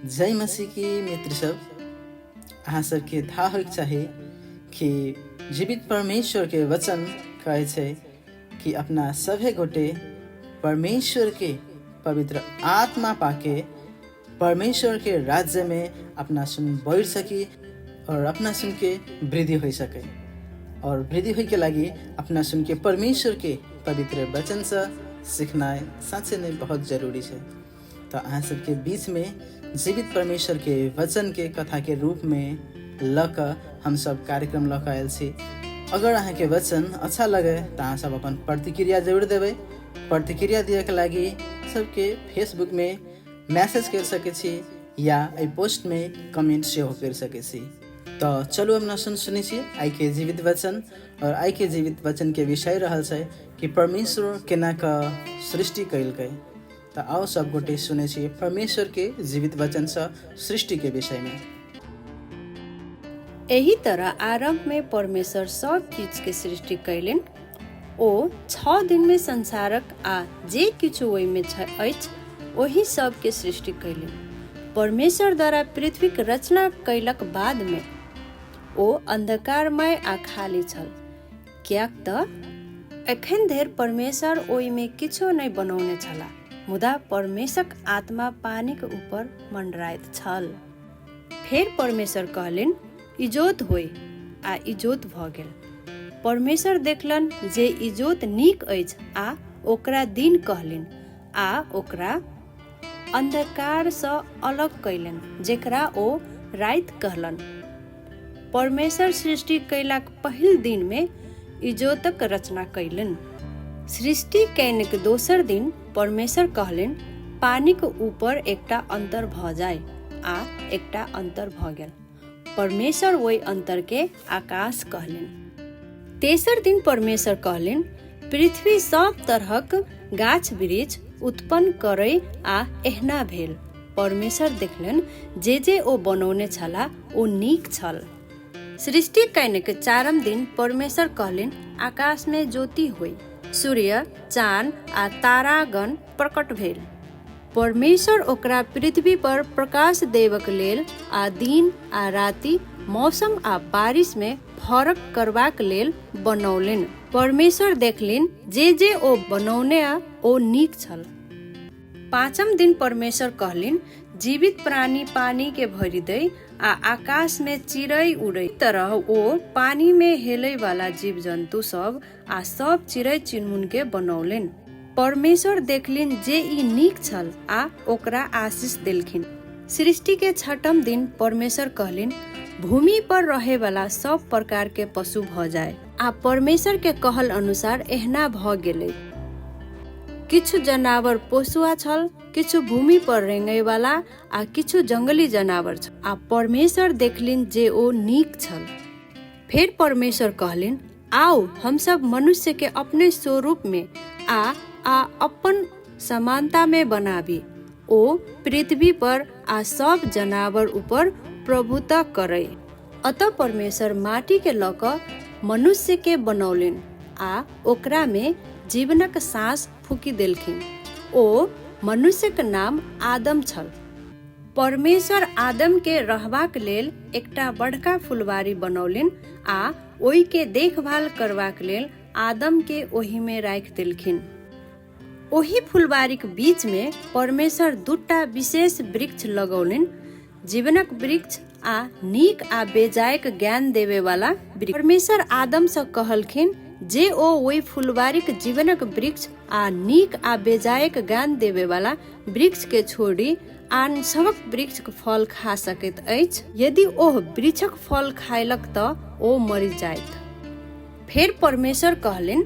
जय मसीह की मित्र सब, अहाँ सबके थाह होइके चाही कि जीवित परमेश्वर के वचन कहै छै कि अपना सभे गोटे परमेश्वर के पवित्र आत्मा पाके परमेश्वर के राज्य में अपना सुन बढ़ सकी और अपना सुन के वृद्धि हो सके। और वृद्धि होय के लागि अपना सुन के परमेश्वर के पवित्र वचन से सिखनाइ साँचे नै बहुत जरूरी छै। तऽ अहाँ सबके बीच में जीवित परमेश्वर के वचन के कथा के रूप में लऽ कऽ हमसब कार्यक्रम लऽ कऽ आयल छी। अगर अहाँके वचन अच्छा लगे तऽ अहाँ सब अपन प्रतिक्रिया जरूर देबै। प्रतिक्रिया दिअ के लागि सबके फेसबुक में मैसेज कर सकै छी या एहि पोस्ट में कमेंट सेहो कर सकै छी। तऽ चलू अपना सुनै छी आइ के जीवित वचन। और आइ के जीवित वचन के विषय रहल छै कि परमेश्वर केना कऽ सृष्टि कयलकै। तऽ आओ सब गोटे सुनै छी परमेश्वर के जीवित वचन सँ सृष्टि के विषय में। एहि तरह आरम्भ में परमेश्वर सब किछु के सृष्टि कयलनि। ओ 6 दिन में संसारक आ जे किछु ओहि में अछि ओहि सब के सृष्टि कयलनि। परमेश्वर द्वारा पृथ्वीक रचना कयलक बाद में ओ अंधकारमय आ खाली छल, किएक तऽ एखन धरि परमेश्वर ओहिमे किछो नहि बनौने छलाह, मुदा परमेश्वरक आत्मा पानिक ऊपर मंडराइत छल। फेर परमेश्वर कहलनि, इजोत होय, आ इजोत भऽ गेल। परमेश्वर देखलनि जे इजोत नीक अछि आ ओकरा दिन कहलनि आ ओकरा अंधकार सँ अलग कयलनि, जेकरा ओ राति कहलनि। परमेश्वर सृष्टि कयलाक पहिल दिन मे इजोतक रचना कयलनि। सृष्टि कयनेक दोसर दिन परमेश्वर कहलनि, पानिक ऊपर एकटा अन्तर भऽ जाय, आ एकटा अन्तर भऽ गेल। परमेश्वर ओहि अन्तर के आकाश कहलनि। तेसर दिन परमेश्वर कहलनि, पृथ्वी सब तरहक गाछ वृक्ष उत्पन्न करय, आ एहना भेल। परमेश्वर देखलनि जे जे ओ बनौने छलाह ओ नीक छल। सृष्टि कयनेक चारम दिन परमेश्वर कहलनि, आकाश मे ज्योति होय। सूर्य, चान आ तारागण प्रकट भेल। परमेश्वर ओकरा पृथ्वी पर प्रकाश देबक लेल आ दिन आ राति, मौसम आ बारिश मे फरक करबाक लेल बनौलनि। परमेश्वर देखलनि जे जे ओ बनौने ओ नीक छल। पाँचम दिन परमेश्वर कहलनि, जीवित प्राणी पानि के भरि दै आ आकाश मे चिड़ै उड़ै। तरह ओ पानि मे हेलै वाला जीव जन्तु सब आ सब चिड़ै चुनमुन के बनौलनि। परमेश्वर देखलनि जे ई नीक छल आ ओकरा आशीष देलखिन। सृष्टि के छठम दिन परमेश्वर कहलनि, भूमि पर रहै वाला सब प्रकार के पशु भऽ जाय। आ परमेश्वर के कहल अनुसार एहना भऽ गेलै। किछु जनावर पोसुआ छल, किछु भूमि पर रेंगयवला आ किछु जंगली जनावर छल। आ परमेश्वर देखलिन जे ओ नीक छल। फेर परमेश्वर कहलिन, आउ हमसभ मनुष्य के अपने स्वरूप में आ आ अपन समानता में बनाबी। ओ पृथ्वी पर आ सब जनावर ऊपर प्रभुता करय। अतः परमेश्वर माटि के लऽ कऽ मनुष्य के बनौलनि आ ओकरा में जीवनक साँस फूकि देलखिन। ओ मनुष्यक नाम आदम छल। परमेश्वर आदम के रहबाक लेल एकटा बड़का फुलवारी बनौलनि आ ओहि के देखभाल करबाक लेल आदम के ओहि में राखि देलखिन। ओहि फुलवारीक बीच में परमेश्वर दूटा विशेष वृक्ष लगौलनि, जीवनक वृक्ष आ नीक आ बेजायक ज्ञान देबय वाला वृक्ष। परमेश्वर आदम सँ कहलखिन जे ओ ओहि फुलवारीक जीवनक वृक्ष आ नीक आ बेजायक ज्ञान देबय वाला वृक्ष के छोड़ि आन सभक वृक्षक फल खा सकैत अछि। यदि ओ वृक्षक फल खायलक तऽ ओ मरि जायत। फेर परमेश्वर कहलनि,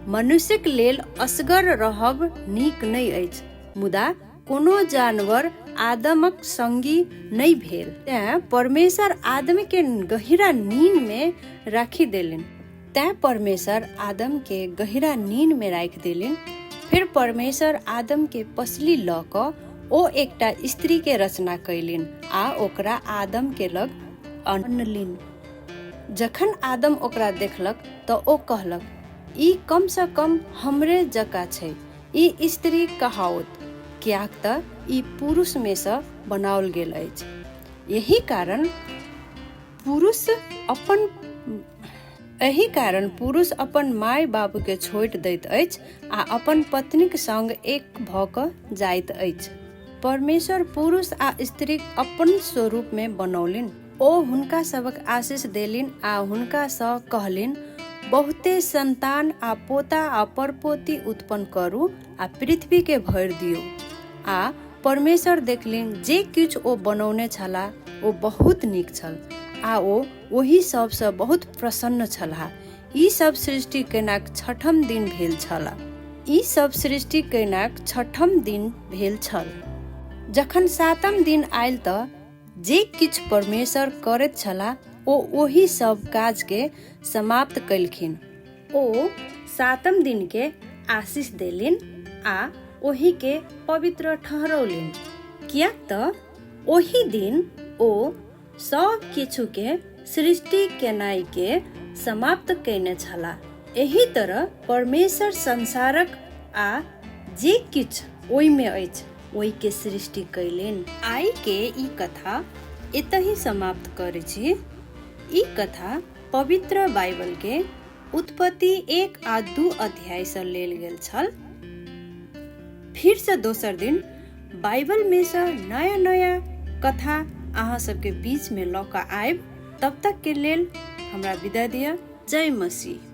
मनुष्यक लेल असगर रहब नीक नहि अछि। मुदा कोनो जानवर आदमक संगी नहि भेल। तेँ परमेश्वर आदम के गहिरा नीन मे राखि देलनि। तेँ परमेश्वर आदम के गहिरा नीन मे राखि देलनि। फेर परमेश्वर आदम के पसली लऽ कऽ ओ एकटा स्त्री के रचना कयलनि आ ओकरा आदम के लग अनलनि। जखन आदम ओकरा देखलक तऽ ओ कहलक, ई कम सँ कम हमरे जकाँ छै, ई स्त्री कहाओत, किएक तऽ ई पुरुषमे सँ बनाओल गेल अछि। एहि कारण पुरुष अपन एहि कारण पुरुष अपन माय बाबूके छोड़ि दैत अछि आ अपन पत्नीक संग एक भऽ कऽ जाइत अछि। परमेश्वर पुरुष आ स्त्रीक अपन स्वरूपमे बनौलनि। ओ हुनका सभक आशीष देलनि आ हुनका सँ कहलनि, बहुते सन्तान आ पोता आ परपोती उत्पन्न करू आ पृथ्वी के भरि दियौ। आ परमेश्वर देखलनि जे किछु ओ बनौने छलाह ओ बहुत नीक छल आ ओ ओहि सभ सँ बहुत प्रसन्न छलाह। ई सब सृष्टि कयनाक छठम दिन भेल छल। ई सब सृष्टि कयनाक छठम दिन भेल छल। जखन सातम दिन आयल तऽ जे किछु परमेश्वर करैत छलाह ओ ओहि सब काज के समाप्त कयलखिन। ओ सातम दिन के आशीष देलिन आ ओहि के पवित्र ठहरौलिन, किएक तऽ ओहि दिन ओ सब किछु के सृष्टि केनाइ के समाप्त कयने छलाह। एहि तरह परमेश्वर संसारक आ जे किछु ओहि मे अछि ओहि के सृष्टि कयलनि। आइ के ई कथा एतहि समाप्त करै छी। ई कथा पवित्र बाइबल के उत्पत्ति 1 आ 2 अध्याय सँ लेल गेल छल। फिर सँ दोसर दिन बाइबल में सँ नया नया कथा अहाँ सबके बीच में लऽ कऽ आयब। तब तक के लेल हमरा विदा दिअ। जय मसीह।